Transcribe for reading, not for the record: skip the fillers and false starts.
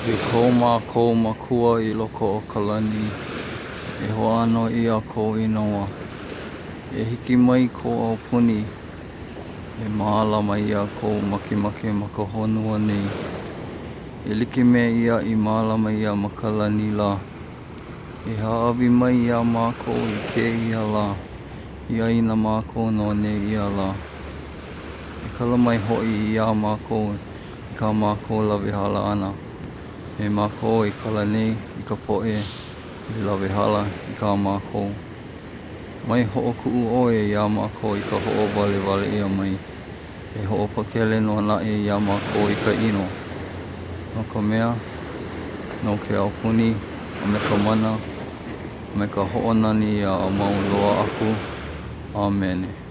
E ko mākou Makua i loko o ka lani, E hoʻāno ʻia kou inoa. E hiki mai kou aupuni. E mālama ʻia kou makemake ma ka honua nei e like me ia i mālama ʻia ma ka lani lā. E hāʻawi mai iā mākou i kēia lā i ʻai na mākou no nēia lā. E kala mai hoʻi iā mākou i kā mākou lawehala ʻana, me mākou e kala nei i ka poʻe i lawehala i kā mākou. Mai hoʻokuʻu ʻoe iā mākou i ka hoʻowalewale ʻia mai, E hoʻopakele nō naʻe iā mākou i ka ʻino, No ka mea, nou ke aupuni, a me ka mana, a me ka hoʻonani a mau loa aku. ʻĀmene.